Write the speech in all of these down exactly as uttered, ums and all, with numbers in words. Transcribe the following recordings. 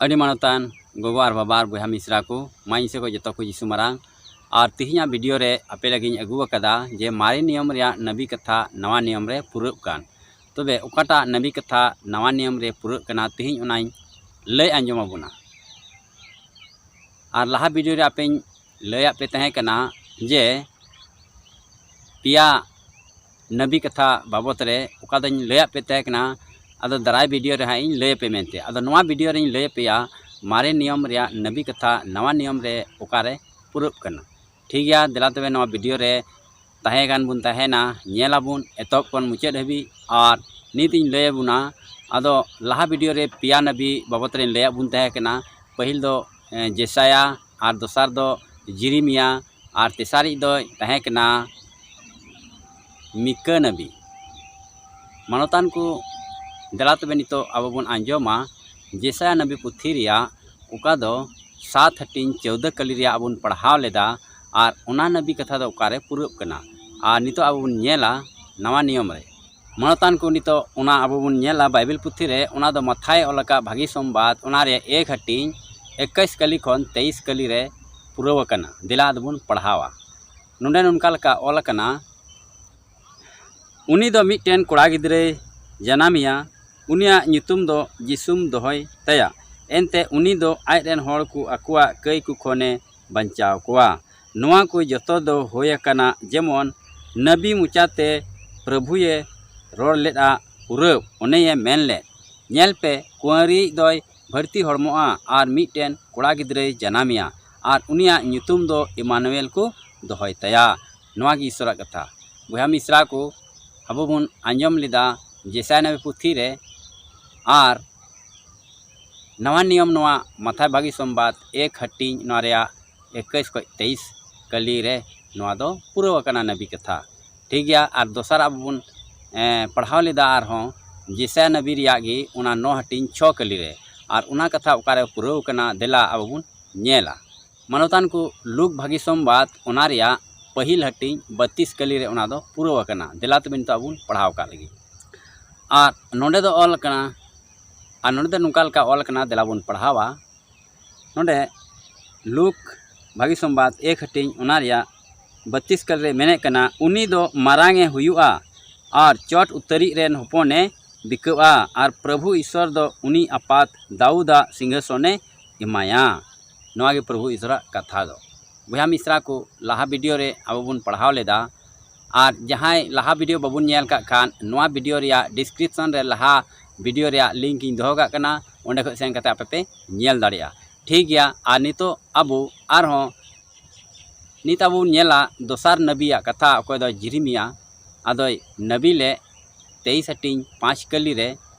ᱟᱹᱰᱤ ᱢᱟᱱᱚᱛᱟᱱ ᱜᱚᱜᱚ ᱟᱨ ᱵᱟᱵᱟ ᱟᱨ ᱵᱚᱭᱦᱟ ᱢᱤᱥᱨᱟ ᱠᱚ, ᱢᱟ ᱤᱧ ᱥᱮᱫ ᱠᱷᱚᱱ ᱡᱚᱛᱚ ᱠᱚ ᱡᱤᱥᱩ ᱢᱟᱨᱟᱝ᱾ ᱟᱨ ᱛᱤᱦᱤᱧᱟᱜ ᱵᱷᱤᱰᱤᱭᱳ ᱨᱮ ᱟᱯᱮ ᱞᱟᱹᱜᱤᱫ ᱤᱧ ᱟᱹᱜᱩ ᱟᱠᱟᱫᱟ ᱡᱮ ᱢᱟᱨᱮ ᱱᱤᱭᱚᱢ ᱨᱮᱭᱟᱜ ᱱᱟᱵᱤ ᱠᱟᱛᱷᱟ ᱱᱟᱣᱟ ᱱᱤᱭᱚᱢ ᱨᱮ ᱯᱩᱨᱟᱹᱜ ᱠᱟᱱ᱾ ᱛᱚᱵᱮ ᱚᱠᱟᱴᱟᱜ ᱱᱟᱵᱤ ᱠᱟᱛᱷᱟ ᱱᱟᱣᱟ ᱱᱤᱭᱚᱢ ᱨᱮ ᱯᱩᱨᱟᱹᱜ ᱠᱟᱱᱟ, ᱛᱤᱦᱤᱧ ᱚᱱᱟᱧ ᱞᱟᱹᱭ ᱟᱸᱡᱚᱢ ᱟᱵᱚᱱᱟ᱾ ᱟᱨ ᱞᱟᱦᱟ ᱵᱷᱤᱰᱤᱭᱳ ᱨᱮ ᱟᱯᱮᱧ ᱞᱟᱹᱭᱟᱫ ᱯᱮ ᱛᱟᱦᱮᱸ ᱠᱟᱱᱟ ᱡᱮ ᱯᱮᱭᱟ ᱱᱟᱵᱤ ᱠᱟᱛᱷᱟ ᱵᱟᱵᱚᱛ ᱨᱮ ᱚᱠᱟ ᱫᱚᱧ ᱞᱟᱹᱭᱟᱫ ᱯᱮ ᱛᱟᱦᱮᱸ ᱠᱟᱱᱟ, ᱟᱫᱚ ᱫᱟᱨᱟᱭ ᱵᱷᱤᱰᱤᱭᱳ ᱨᱮ ᱦᱟᱸᱜ ᱤᱧ ᱞᱟᱹᱭ ᱟᱯᱮ ᱢᱮᱱᱛᱮ᱾ ᱟᱫᱚ ᱱᱚᱣᱟ ᱵᱷᱤᱰᱤᱭᱳ ᱨᱮᱧ ᱞᱟᱹᱭ ᱟᱯᱮᱭᱟ ᱢᱟᱨᱮ ᱱᱤᱭᱚᱢ ᱨᱮᱭᱟᱜ ᱱᱟᱵᱤ ᱠᱟᱛᱷᱟ ᱱᱟᱣᱟ ᱱᱤᱭᱚᱢ ᱨᱮ ᱚᱠᱟᱨᱮ ᱯᱩᱨᱟᱹᱜ ᱠᱟᱱᱟ᱾ ᱴᱷᱤᱠ ᱜᱮᱭᱟ, ᱫᱮᱞᱟ ᱛᱚᱵᱮ ᱱᱚᱣᱟ ᱵᱷᱤᱰᱤᱭᱳ ᱨᱮ ᱛᱟᱦᱮᱸ ᱠᱟᱱ ᱵᱚᱱ ᱛᱟᱦᱮᱱᱟ, ᱧᱮᱞ ᱟᱵᱚᱱ ᱮᱛᱚᱦᱚᱵ ᱠᱷᱚᱱ ᱢᱩᱪᱟᱹᱫ ᱦᱟᱹᱵᱤᱡ᱾ ᱟᱨ ᱱᱤᱛ ᱤᱧ ᱞᱟᱹᱭ ᱟᱵᱚᱱᱟ, ᱟᱫᱚ ᱞᱟᱦᱟ ᱵᱷᱤᱰᱤᱭᱳ ᱨᱮ ᱯᱮᱭᱟ ᱱᱟᱵᱤ ᱵᱟᱵᱚᱛ ᱨᱮᱧ ᱞᱟᱹᱭᱟᱫ ᱵᱚᱱ ᱛᱟᱦᱮᱸ ᱠᱟᱱᱟ᱾ ᱯᱟᱹᱦᱤᱞ ᱫᱚ ᱮᱸ, ᱡᱮᱥᱟᱭᱟ, ᱟᱨ ᱫᱚᱥᱟᱨ ᱫᱚ ᱡᱤᱨᱤᱢᱤᱭᱟ, ᱟᱨ ᱛᱮᱥᱟᱨᱤᱡ ᱫᱚᱭ ᱛᱟᱦᱮᱸ ᱠᱟᱱᱟ ᱢᱤᱠᱟᱹ ᱱᱟᱵᱤ᱾ ᱢᱟᱱᱚᱛᱟᱱ ᱠᱚ, ᱫᱮᱞᱟ ᱛᱚᱵᱮ ᱱᱤᱛᱚᱜ ᱟᱵᱚ ᱵᱚᱱ ᱟᱸᱡᱚᱢᱟ ᱡᱮᱥᱟᱭᱟ ᱱᱟᱵᱤ ᱯᱩᱛᱷᱤ ᱨᱮᱭᱟᱜ, ᱚᱠᱟ ᱫᱚ ᱥᱟᱛ ᱦᱟᱹᱴᱤᱧ ᱪᱳᱣᱫᱟᱹ ᱠᱟᱹᱞᱤ ᱨᱮᱭᱟᱜ ᱵᱚᱱ ᱯᱟᱲᱦᱟᱣ ᱞᱮᱫᱟ᱾ ᱟᱨ ᱚᱱᱟ ᱱᱟᱵᱤ ᱠᱟᱛᱷᱟ ᱫᱚ ᱚᱠᱟᱨᱮ ᱯᱩᱨᱟᱹᱜ ᱠᱟᱱᱟ? ᱟᱨ ᱱᱤᱛᱚᱜ ᱟᱵᱚ ᱵᱚᱱ ᱧᱮᱞᱟ ᱱᱟᱣᱟ ᱱᱤᱭᱚᱢ ᱨᱮ᱾ ᱢᱟᱱᱚᱛᱟᱱ ᱠᱚ, ᱱᱤᱛᱚᱜ ᱚᱱᱟ ᱟᱵᱚ ᱵᱚᱱ ᱧᱮᱞᱟ ᱵᱟᱭᱵᱮᱞ ᱯᱩᱛᱷᱤ ᱨᱮ, ᱚᱱᱟ ᱫᱚ ᱢᱟᱛᱷᱟᱭ ᱚᱞ ᱟᱠᱟᱫ ᱵᱷᱟᱹᱜᱤ ᱥᱚᱢᱵᱟᱫ, ᱚᱱᱟ ᱨᱮ ᱮᱠ ᱦᱟᱹᱴᱤᱧ ᱮᱠᱟᱭᱤᱥ ᱠᱟᱹᱞᱤ ᱠᱷᱚᱱ ᱛᱮᱭᱤᱥ ᱠᱟᱹᱞᱤ ᱨᱮ ᱯᱩᱨᱟᱹᱣ ᱟᱠᱟᱱᱟ᱾ ᱫᱮᱞᱟ ᱟᱫᱚ ᱵᱚᱱ ᱯᱟᱲᱦᱟᱣᱟ᱾ ᱱᱚᱰᱮ ᱱᱚᱝᱠᱟ ᱞᱮᱠᱟ ᱚᱞ ᱟᱠᱟᱱᱟ, ᱩᱱᱤ ᱫᱚ ᱢᱤᱫᱴᱮᱱ ᱠᱚᱲᱟ ᱜᱤᱫᱽᱨᱟᱹᱭ ᱡᱟᱱᱟᱢᱮᱭᱟ, ᱩᱱᱤᱭᱟᱜ ᱧᱩᱛᱩᱢ ᱫᱚ ᱡᱤᱥᱩᱢ ᱫᱚᱦᱚᱭ ᱛᱟᱭᱟ᱾ ᱮᱱᱛᱮ ᱩᱱᱤ ᱫᱚ ᱟᱡ ᱨᱮᱱ ᱦᱚᱲ ᱠᱚ ᱟᱠᱚᱣᱟᱜ ᱠᱟᱹᱭ ᱠᱚ ᱠᱷᱚᱱᱮ ᱵᱟᱧᱪᱟᱣ ᱠᱚᱣᱟ᱾ ᱱᱚᱣᱟ ᱠᱚ ᱡᱚᱛᱚ ᱫᱚ ᱦᱩᱭ ᱟᱠᱟᱱᱟ ᱡᱮᱢᱚᱱ ᱱᱟᱵᱤ ᱢᱚᱪᱟᱛᱮ ᱯᱨᱚᱵᱷᱩᱭᱮ ᱨᱚᱲ ᱞᱮᱫᱼᱟ, ᱯᱩᱨᱟᱹᱣ᱾ ᱚᱱᱮᱭᱮ ᱢᱮᱱ ᱞᱮᱫ, ᱧᱮᱞ ᱯᱮ, ᱠᱩᱸᱣᱟᱨᱤᱡ ᱫᱚᱭ ᱵᱷᱟᱹᱨᱛᱤ ᱦᱚᱲᱢᱚᱜᱼᱟ ᱟᱨ ᱢᱤᱫᱴᱮᱱ ᱠᱚᱲᱟ ᱜᱤᱫᱽᱨᱟᱹᱭ ᱡᱟᱱᱟᱢᱮᱭᱟ, ᱟᱨ ᱩᱱᱤᱭᱟᱜ ᱧᱩᱛᱩᱢ ᱫᱚ ᱤᱢᱟᱱᱩᱭᱮᱞ ᱠᱚ ᱫᱚᱦᱚᱭ ᱛᱟᱭᱟ᱾ ᱱᱚᱣᱟ ᱜᱮ ᱤᱥᱚᱨᱟᱜ ᱠᱟᱛᱷᱟ᱾ ᱵᱚᱭᱦᱟ ᱢᱤᱥᱨᱟ ᱠᱚ, ᱟᱵᱚ ᱵᱚᱱ ᱟᱸᱡᱚᱢ ᱞᱮᱫᱟ ᱡᱮᱥᱟᱭᱟ ᱱᱟᱵᱤ ᱯᱩᱛᱷᱤ ᱨᱮ, ᱟᱨ ᱱᱟᱣᱟ ᱱᱤᱭᱚᱢ ᱱᱚᱣᱟ ᱢᱟᱛᱷᱟᱭ ᱵᱷᱟᱹᱜᱤ ᱥᱚᱢᱵᱟᱫ ᱮᱠ ᱦᱟᱹᱴᱤᱧ, ᱱᱚᱣᱟ ᱨᱮᱭᱟᱜ ᱮᱠᱟᱭᱤᱥ ᱠᱷᱚᱱ ᱛᱮᱭᱤᱥ ᱠᱟᱹᱞᱤ ᱨᱮ ᱱᱚᱣᱟ ᱫᱚ ᱯᱩᱨᱟᱹᱣ ᱟᱠᱟᱱᱟ ᱱᱟᱵᱤ ᱠᱟᱛᱷᱟ᱾ ᱴᱷᱤᱠ ᱜᱮᱭᱟ, ᱟᱨ ᱫᱚᱥᱟᱨ ᱟᱵᱚ ᱵᱚᱱ, ᱮᱸ, ᱯᱟᱲᱦᱟᱣ ᱞᱮᱫᱟ ᱟᱨᱦᱚᱸ ᱡᱮᱥᱟᱭᱟ ᱱᱟᱵᱤ ᱨᱮᱭᱟᱜ ᱜᱮ ᱚᱱᱟ ᱱᱚ ᱦᱟᱹᱴᱤᱧ ᱪᱷᱚ ᱠᱟᱹᱞᱤ ᱨᱮ, ᱟᱨ ᱚᱱᱟ ᱠᱟᱛᱷᱟ ᱚᱠᱟᱨᱮ ᱯᱩᱨᱟᱹᱣ ᱟᱠᱟᱱᱟ, ᱫᱮᱞᱟ ᱟᱵᱚ ᱵᱚᱱ ᱧᱮᱞᱟ᱾ ᱢᱟᱱᱚᱛᱟᱱ ᱠᱚ, ᱞᱩᱠ ᱵᱷᱟᱹᱜᱤ ᱥᱚᱢᱵᱟᱫ ᱚᱱᱟ ᱨᱮᱭᱟᱜ ᱯᱟᱹᱦᱤᱞ ᱦᱟᱹᱴᱤᱧ ᱵᱟᱹᱛᱤᱥ ᱠᱟᱹᱞᱤ ᱨᱮ ᱚᱱᱟ ᱫᱚ ᱯᱩᱨᱟᱹᱣ ᱟᱠᱟᱱᱟ᱾ ᱫᱮᱞᱟ ᱛᱚᱵᱮ ᱱᱤᱛᱚᱜ ᱟᱵᱚ ᱵᱚᱱ ᱯᱟᱲᱦᱟᱣ ᱟᱠᱟᱫ ᱞᱟᱹᱜᱤᱫ᱾ ᱟᱨ ᱱᱚᱰᱮ ᱫᱚ ᱚᱞ ᱟᱠᱟᱱᱟ, ᱟᱨ ᱱᱚᱰᱮ ᱫᱚ ᱱᱚᱝᱠᱟ ᱞᱮᱠᱟ ᱚᱞ ᱟᱠᱟᱱᱟ, ᱫᱮᱞᱟ ᱵᱚᱱ ᱯᱟᱲᱦᱟᱣᱟ᱾ ᱱᱚᱰᱮ ᱞᱩᱠ ᱵᱷᱟᱹᱜᱤ ᱥᱚᱢᱵᱟᱫ ᱮᱠ ᱦᱟᱹᱴᱤᱧ, ᱚᱱᱟ ᱨᱮᱭᱟᱜ ᱵᱟᱹᱛᱤᱥ ᱠᱟᱹᱞᱤ ᱨᱮ ᱢᱮᱱᱮᱫ ᱠᱟᱱᱟ, "ᱩᱱᱤ ᱫᱚ ᱢᱟᱨᱟᱝ ᱮ ᱦᱩᱭᱩᱜᱼᱟ ᱟᱨ ᱪᱚᱴ ᱩᱛᱟᱹᱨᱤᱡ ᱨᱮᱱ ᱦᱚᱯᱚᱱ ᱮ ᱵᱤᱠᱟᱹᱜᱼᱟ, ᱟᱨ ᱯᱨᱚᱵᱷᱩ ᱤᱥᱚᱨ ᱫᱚ ᱩᱱᱤ ᱟᱯᱟᱛ ᱫᱟᱣᱩᱫᱟᱜ ᱥᱤᱝᱦᱟᱥᱚᱱ ᱮ ᱮᱢᱟᱭᱟ᱾" ᱱᱚᱣᱟ ᱜᱮ ᱯᱨᱚᱵᱷᱩ ᱤᱥᱚᱨᱟᱜ ᱠᱟᱛᱷᱟ ᱫᱚ᱾ ᱵᱚᱭᱦᱟ ᱢᱤᱥᱨᱟ ᱠᱚ, ᱞᱟᱦᱟ ᱵᱷᱤᱰᱤᱭᱳ ᱨᱮ ᱟᱵᱚ ᱵᱚᱱ ᱯᱟᱲᱦᱟᱣ ᱞᱮᱫᱟ, ᱟᱨ ᱡᱟᱦᱟᱸᱭ ᱞᱟᱦᱟ ᱵᱷᱤᱰᱤᱭᱳ ᱵᱟᱵᱚᱱ ᱧᱮᱞ ᱠᱟᱜ ᱠᱷᱟᱱ, ᱱᱚᱣᱟ ᱵᱷᱤᱰᱤᱭᱳ ᱨᱮᱭᱟᱜ ᱰᱤᱥᱠᱨᱤᱯᱥᱚᱱ ᱨᱮ ᱞᱟᱦᱟ ᱵᱷᱤᱰᱤᱭᱳ ᱨᱮᱭᱟᱜ ᱞᱤᱝᱠ ᱤᱧ ᱫᱚᱦᱚ ᱠᱟᱜ ᱠᱟᱱᱟ, ᱚᱸᱰᱮ ᱠᱷᱚᱱ ᱥᱮᱱ ᱠᱟᱛᱮ ᱟᱯᱮ ᱯᱮ ᱧᱮᱞ ᱫᱟᱲᱮᱭᱟᱜᱼᱟ᱾ ᱴᱷᱤᱠ ᱜᱮᱭᱟ, ᱟᱨ ᱱᱤᱛᱚᱜ ᱟᱵᱚ ᱟᱨᱦᱚᱸ ᱱᱤᱛ ᱟᱵᱚ ᱵᱚᱱ ᱧᱮᱞᱟ ᱫᱚᱥᱟᱨ ᱱᱟᱵᱤᱭᱟᱜ ᱠᱟᱛᱷᱟ, ᱚᱠᱚᱭ ᱫᱚ ᱡᱤᱨᱤᱢᱤᱭᱟ᱾ ᱟᱫᱚᱭ ᱱᱟᱵᱤ ᱞᱮ ᱛᱮᱭᱤᱥ ᱦᱟᱹᱴᱤᱧ ᱯᱟᱸᱪ ᱠᱟᱹᱞᱤ ᱨᱮ᱾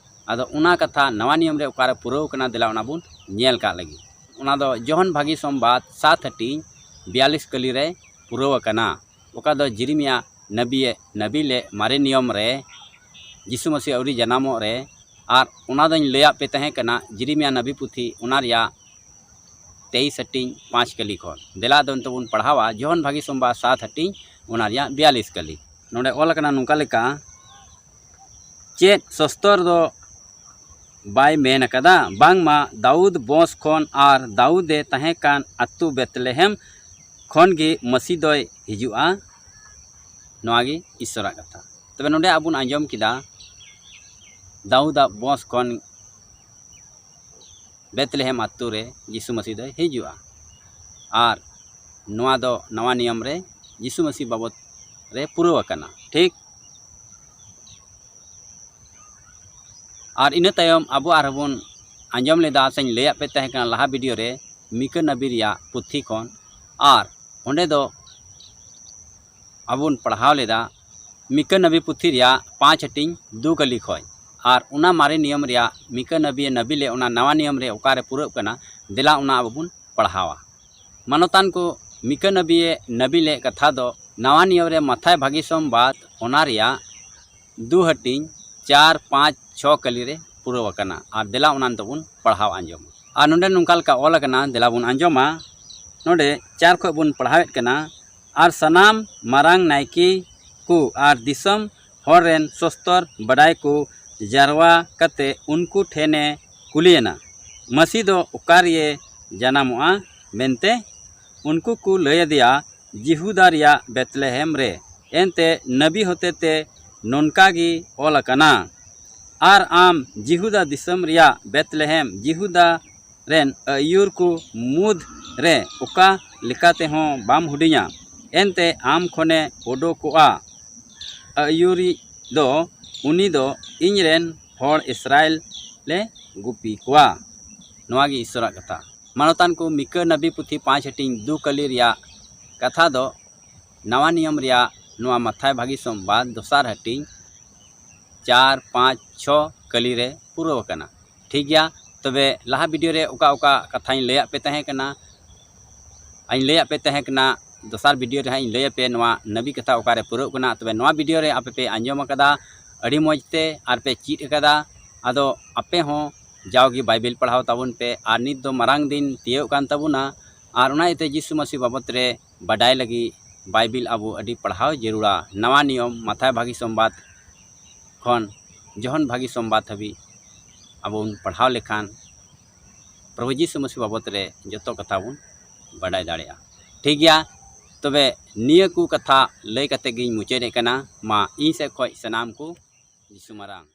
ᱟᱫᱚ ᱚᱱᱟ ᱠᱟᱛᱷᱟ ᱱᱟᱣᱟ ᱱᱤᱭᱚᱢ ᱨᱮ ᱚᱠᱟᱨᱮ ᱯᱩᱨᱟᱹᱣ ᱠᱟᱱᱟ, ᱫᱮᱞᱟ ᱚᱱᱟ ᱵᱚᱱ ᱧᱮᱞ ᱠᱟᱜ ᱞᱟᱹᱜᱤᱫ᱾ ᱚᱱᱟ ᱫᱚ ᱡᱚᱦᱚᱱ ᱵᱷᱟᱹᱜᱤ ᱥᱚᱢᱵᱟᱫ ᱥᱟᱛ ᱦᱟᱹᱴᱤᱧ ᱵᱤᱭᱟᱞᱤᱥ ᱠᱟᱹᱞᱤ ᱨᱮ ᱯᱩᱨᱟᱹᱣ ᱟᱠᱟᱱᱟ, ᱚᱠᱟ ᱫᱚ ᱡᱤᱨᱤᱢᱤᱭᱟ ᱱᱟᱵᱤᱭᱮ ᱱᱟᱵᱤ ᱞᱮ ᱢᱟᱨᱮ ᱱᱤᱭᱚᱢ ᱨᱮ ᱡᱤᱥᱩ ᱢᱟᱹᱥᱤ ᱟᱹᱣᱨᱤ ᱡᱟᱱᱟᱢᱚᱜ ᱨᱮ᱾ ᱟᱨ ᱚᱱᱟ ᱫᱚᱧ ᱞᱟᱹᱭᱟᱫ ᱯᱮ ᱛᱟᱦᱮᱸ ᱠᱟᱱᱟ, ᱡᱤᱨᱤᱢᱤᱭᱟ ᱱᱟᱵᱤ ᱯᱩᱛᱷᱤ, ᱚᱱᱟ ᱨᱮᱭᱟᱜ ᱛᱮᱭᱤᱥ ᱦᱟᱹᱴᱤᱧ ᱯᱟᱸᱪ ᱠᱟᱹᱞᱤ ᱠᱷᱚᱱ᱾ ᱫᱮᱞᱟ ᱫᱚ ᱱᱤᱛᱚᱜ ᱵᱚᱱ ᱯᱟᱲᱦᱟᱣᱟ ᱡᱚᱦᱚᱱ ᱵᱷᱟᱹᱜᱤ ᱥᱚᱢᱵᱟᱫ ᱥᱟᱛ ᱦᱟᱹᱴᱤᱧ, ᱚᱱᱟ ᱨᱮᱭᱟᱜ ᱵᱤᱭᱟᱞᱤᱥ ᱠᱟᱹᱞᱤ᱾ ᱱᱚᱰᱮ ᱚᱞ ᱟᱠᱟᱱᱟ ᱱᱚᱝᱠᱟ ᱞᱮᱠᱟ, ᱪᱮᱫ ᱥᱚᱥᱛᱚᱨ ᱫᱚ ᱵᱟᱭ ᱢᱮᱱ ᱟᱠᱟᱫᱟ, ᱵᱟᱝᱢᱟ ᱫᱟᱣᱩᱫ ᱵᱚᱸᱥ ᱠᱷᱚᱱ ᱟᱨ ᱫᱟᱣᱩᱫ ᱮ ᱛᱟᱦᱮᱸ ᱠᱟᱱ ᱟᱹᱛᱩ ᱵᱮᱛᱞᱮᱦᱮᱢ ᱠᱷᱚᱱ ᱜᱮ ᱢᱟᱹᱥᱤ ᱫᱚᱭ ᱦᱤᱡᱩᱜᱼᱟ? ᱱᱚᱣᱟ ᱜᱮ ᱤᱥᱚᱨᱟᱜ ᱠᱟᱛᱷᱟ᱾ ᱛᱚᱵᱮ ᱱᱚᱰᱮ ᱟᱵᱚ ᱵᱚᱱ ᱟᱸᱡᱚᱢ ᱠᱮᱫᱟ, ᱫᱟᱣᱩᱫᱟᱜ ᱵᱚᱸᱥ ᱠᱷᱚᱱ ᱵᱮᱛᱞᱮᱦᱮᱢ ᱟᱹᱛᱩ ᱨᱮ ᱡᱤᱥᱩ ᱢᱟᱹᱥᱤ ᱫᱚᱭ ᱦᱤᱡᱩᱜᱼᱟ᱾ ᱟᱨ ᱱᱚᱣᱟ ᱫᱚ ᱱᱟᱣᱟ ᱱᱤᱭᱚᱢ ᱨᱮ ᱡᱤᱥᱩ ᱢᱟᱹᱥᱤ ᱵᱟᱵᱚᱫ ᱨᱮ ᱯᱩᱨᱟᱹᱣ ᱟᱠᱟᱱᱟ, ᱴᱷᱤᱠ? ᱟᱨ ᱤᱱᱟᱹ ᱛᱟᱭᱚᱢ ᱟᱵᱚ ᱟᱨᱦᱚᱸ ᱵᱚᱱ ᱟᱸᱡᱚᱢ ᱞᱮᱫᱟ, ᱥᱮᱧ ᱞᱟᱹᱭᱟᱫ ᱯᱮ ᱛᱟᱦᱮᱸ ᱠᱟᱱᱟ ᱞᱟᱦᱟ ᱵᱷᱤᱰᱤᱭᱳ ᱨᱮ, ᱢᱤᱠᱟᱹ ᱱᱟᱵᱤ ᱨᱮᱭᱟᱜ ᱯᱩᱛᱷᱤ ᱠᱷᱚᱱ᱾ ᱟᱨ ᱚᱸᱰᱮ ᱫᱚ ᱟᱵᱚ ᱵᱚᱱ ᱯᱟᱲᱦᱟᱣ ᱞᱮᱫᱟ ᱢᱤᱠᱟᱹ ᱱᱟᱵᱤ ᱯᱩᱛᱷᱤ ᱨᱮᱭᱟᱜ ᱯᱟᱸᱪ ᱦᱟᱹᱴᱤᱧ ᱫᱩ ᱠᱟᱹᱞᱤ ᱠᱷᱚᱱ᱾ ᱟᱨ ᱚᱱᱟ ᱢᱟᱨᱮ ᱱᱤᱭᱚᱢ ᱨᱮᱭᱟᱜ ᱢᱤᱠᱟᱹ ᱱᱟᱵᱤᱭᱮ ᱱᱟᱵᱤ ᱞᱮ, ᱚᱱᱟ ᱱᱟᱣᱟ ᱱᱤᱭᱚᱢ ᱨᱮ ᱚᱠᱟᱨᱮ ᱯᱩᱨᱟᱹᱜ ᱠᱟᱱᱟ, ᱫᱮᱞᱟ ᱚᱱᱟ ᱟᱵᱚ ᱵᱚᱱ ᱯᱟᱲᱦᱟᱣᱟ᱾ ᱢᱟᱱᱚᱛᱟᱱ ᱠᱚ, ᱢᱤᱠᱟᱹ ᱱᱟᱵᱤᱭᱮ ᱱᱟᱵᱤ ᱞᱮ ᱠᱟᱛᱷᱟ ᱫᱚ ᱱᱟᱣᱟ ᱱᱤᱭᱚᱢ ᱨᱮ ᱢᱟᱛᱷᱟᱭ ᱵᱷᱟᱹᱜᱤ ᱥᱚᱢᱵᱟᱫ, ᱚᱱᱟ ᱨᱮᱭᱟᱜ ᱫᱩ ᱦᱟᱹᱴᱤᱧ ᱪᱟᱨ, ᱯᱟᱸᱪ, ᱪᱷᱚ ᱠᱟᱹᱞᱤ ᱨᱮ ᱯᱩᱨᱟᱹᱣ ᱟᱠᱟᱱᱟ᱾ ᱟᱨ ᱫᱮᱞᱟ ᱚᱱᱟ ᱱᱤᱛᱚᱜ ᱵᱚᱱ ᱯᱟᱲᱦᱟᱣ ᱟᱸᱡᱚᱢᱟ᱾ ᱟᱨ ᱱᱚᱰᱮ ᱱᱚᱝᱠᱟ ᱞᱮᱠᱟ ᱚᱞ ᱟᱠᱟᱱᱟ, ᱫᱮᱞᱟ ᱵᱚᱱ ᱟᱸᱡᱚᱢᱟ᱾ ᱱᱚᱰᱮ ᱪᱟᱨ ᱠᱷᱚᱱ ᱵᱚᱱ ᱯᱟᱲᱦᱟᱣᱮᱫ ᱠᱟᱱᱟ, ᱟᱨ ᱥᱟᱱᱟᱢ ᱢᱟᱨᱟᱝ ᱱᱟᱭᱠᱮ ᱠᱚ ᱟᱨ ᱫᱤᱥᱚᱢ ᱦᱚᱲ ᱨᱮᱱ ᱥᱚᱥᱛᱚᱨ ᱵᱟᱰᱟᱭ ᱠᱚ ᱡᱟᱨᱣᱟ ᱠᱟᱛᱮ ᱩᱱᱠᱩ ᱴᱷᱮᱱᱮ ᱠᱩᱞᱤᱭᱮᱱᱟ, ᱢᱟᱹᱥᱤ ᱫᱚ ᱚᱠᱟ ᱨᱮᱭᱮ ᱡᱟᱱᱟᱢᱚᱜᱼᱟ ᱢᱮᱱᱛᱮ? ᱩᱱᱠᱩ ᱠᱚ ᱞᱟᱹᱭ ᱟᱫᱮᱭᱟ, ᱡᱤᱦᱩᱫᱟ ᱨᱮᱭᱟᱜ ᱵᱮᱛᱞᱮᱦᱮᱢ ᱨᱮ᱾ ᱮᱱᱛᱮ ᱱᱟᱵᱤ ᱦᱚᱛᱮᱛᱮ ᱱᱚᱝᱠᱟ ᱜᱮ ᱚᱞ ᱟᱠᱟᱱᱟ, ᱟᱨ ᱟᱢ ᱡᱤᱦᱩᱫᱟ ᱫᱤᱥᱚᱢ ᱨᱮᱭᱟᱜ ᱵᱮᱛᱞᱮᱦᱮᱢ, ᱡᱤᱦᱩᱫᱟ ᱨᱮᱱ ᱟᱹᱭᱩᱨ ᱠᱚ ᱢᱩᱫᱽ ᱨᱮ ᱚᱠᱟ ᱞᱮᱠᱟᱛᱮᱦᱚᱸ ᱵᱟᱢ ᱦᱩᱰᱤᱧᱟ, ᱮᱱᱛᱮ ᱟᱢ ᱠᱷᱚᱱᱮ ᱚᱰᱚᱠᱚᱜᱼᱟ ᱟᱹᱭᱩᱨᱤᱡ ᱫᱚ, ᱩᱱᱤ ᱫᱚ ᱤᱧ ᱨᱮᱱ ᱦᱚᱲ ᱤᱥᱨᱟᱭᱮᱞ ᱞᱮ ᱜᱩᱯᱤ ᱠᱚᱣᱟ᱾ ᱱᱚᱣᱟ ᱜᱮ ᱤᱥᱚᱨᱟᱜ ᱠᱟᱛᱷᱟ᱾ ᱢᱟᱱᱚᱛᱟᱱ ᱠᱚ, ᱢᱤᱠᱟᱹ ᱱᱟᱵᱤ ᱯᱩᱛᱷᱤ ᱯᱟᱸᱪ ᱦᱟᱹᱴᱤᱧ ᱫᱩ ᱠᱟᱹᱞᱤ ᱨᱮᱭᱟᱜ ᱠᱟᱛᱷᱟ ᱫᱚ ᱱᱟᱣᱟ ᱱᱤᱭᱚᱢ ᱨᱮᱭᱟᱜ ᱱᱚᱣᱟ ᱢᱟᱛᱷᱟᱭ ᱵᱷᱟᱹᱜᱤ ᱥᱚᱢᱵᱟᱫ ᱫᱚᱥᱟᱨ ᱦᱟᱹᱴᱤᱧ ᱪᱟᱨ, ᱯᱟᱸᱪ, ᱪᱷᱚ ᱠᱟᱹᱞᱤ ᱨᱮ ᱯᱩᱨᱟᱹᱣ ᱟᱠᱟᱱᱟ᱾ ᱴᱷᱤᱠ ᱜᱮᱭᱟ, ᱛᱚᱵᱮ ᱞᱟᱦᱟ ᱵᱷᱤᱰᱤᱭᱳ ᱨᱮ ᱚᱠᱟ ᱚᱠᱟ ᱠᱟᱛᱷᱟᱧ ᱞᱟᱹᱭᱟᱫ ᱯᱮ ᱛᱟᱦᱮᱸ ᱠᱟᱱᱟ, ᱟᱧ ᱞᱟᱹᱭᱟᱫ ᱯᱮ ᱛᱟᱦᱮᱸ ᱠᱟᱱᱟ, ᱫᱚᱥᱟᱨ ᱵᱷᱤᱰᱤᱭᱳ ᱨᱮ ᱦᱟᱸᱜ ᱤᱧ ᱞᱟᱹᱭ ᱟᱯᱮ ᱱᱚᱣᱟ ᱱᱟᱵᱤ ᱠᱟᱛᱷᱟ ᱚᱠᱟᱨᱮ ᱯᱩᱨᱟᱹᱜ ᱠᱟᱱᱟ᱾ ᱛᱚᱵᱮ ᱱᱚᱣᱟ ᱵᱷᱤᱰᱤᱭᱳ ᱨᱮ ᱟᱯᱮ ᱯᱮ ᱟᱸᱡᱚᱢ ᱟᱠᱟᱫᱟ ᱟᱹᱰᱤ ᱢᱚᱡᱽ ᱛᱮ ᱟᱨ ᱯᱮ ᱪᱮᱫ ᱟᱠᱟᱫᱟ᱾ ᱟᱫᱚ ᱟᱯᱮ ᱦᱚᱸ ᱡᱟᱣᱜᱮ ᱵᱟᱭᱵᱮᱞ ᱯᱟᱲᱦᱟᱣ ᱛᱟᱵᱚᱱ ᱯᱮ, ᱟᱨ ᱱᱤᱛ ᱫᱚ ᱢᱟᱨᱟᱝ ᱫᱤᱱ ᱛᱤᱭᱳᱜ ᱠᱟᱱ ᱛᱟᱵᱚᱱᱟ, ᱟᱨ ᱚᱱᱟ ᱤᱭᱟᱹᱛᱮ ᱡᱤᱥᱩ ᱢᱟᱹᱥᱤ ᱵᱟᱵᱚᱛ ᱨᱮ ᱵᱟᱰᱟᱭ ᱞᱟᱹᱜᱤᱫ ᱵᱟᱭᱵᱮᱞ ᱟᱵᱚ ᱟᱹᱰᱤ ᱯᱟᱲᱦᱟᱣ ᱡᱟᱹᱨᱩᱲᱟ᱾ ᱱᱟᱣᱟ ᱱᱤᱭᱚᱢ ᱢᱟᱛᱷᱟᱭ ᱵᱷᱟᱹᱜᱤ ᱥᱚᱢᱵᱟᱫ ᱠᱷᱚᱱ ᱡᱚᱦᱚᱱ ᱵᱷᱟᱹᱜᱤ ᱥᱚᱢᱵᱟᱫ ᱦᱟᱹᱵᱤᱡ ᱟᱵᱚ ᱵᱚᱱ ᱯᱟᱲᱦᱟᱣ ᱞᱮᱠᱷᱟᱱ ᱯᱨᱚᱵᱷᱩ ᱡᱤᱥᱩ ᱢᱟᱹᱥᱤ ᱵᱟᱵᱚᱛ ᱨᱮ ᱡᱚᱛᱚ ᱠᱟᱛᱷᱟ ᱵᱚᱱ ᱵᱟᱰᱟᱭ ᱫᱟᱲᱮᱭᱟᱜᱼᱟ᱾ ᱴᱷᱤᱠ ᱜᱮᱭᱟ, ᱛᱚᱵᱮ ᱱᱤᱭᱟᱹ ᱠᱚ ᱠᱟᱛᱷᱟ ᱞᱟᱹᱭ ᱠᱟᱛᱮ ᱜᱤᱧ ᱢᱩᱪᱟᱹᱫᱮᱫ ᱠᱟᱱᱟ᱾ ᱢᱟ ᱤᱧ ᱥᱮᱫ ᱠᱷᱚᱱ ᱥᱟᱱᱟᱢ ᱠᱚ ᱡᱤᱥᱩ ᱢᱟᱨᱟᱝ